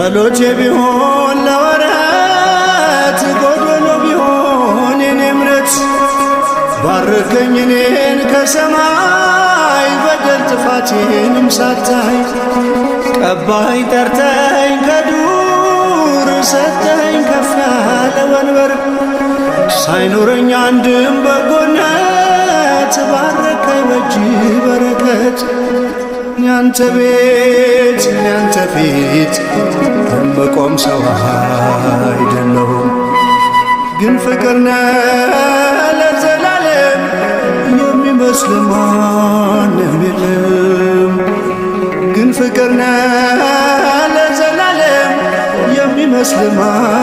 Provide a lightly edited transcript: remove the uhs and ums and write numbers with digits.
ጸሎቴ ቢሆን ለወረት ጎዶሎ ቢሆን የኔ እምነት ባርከኝ እኔን ከሰማይ በደል ጥፋቴንም ሳታይ ቀባኝ ጠርተኝ ከዱር ሰጠኝ ከፍ ያለ ወንበር ሳይኖረኝ አንድም በጎነት ባረከኝ በእጅ በረከት። ያንተ ቤት ያንተ ፊት የምቆም ሰው አይደለሁም፣ ግን ፍቅር ነህ ለዘላለም የሚመስል ማንም የለም። ግን ፍቅር ነህ ለዘላለም የሚመስል ማንም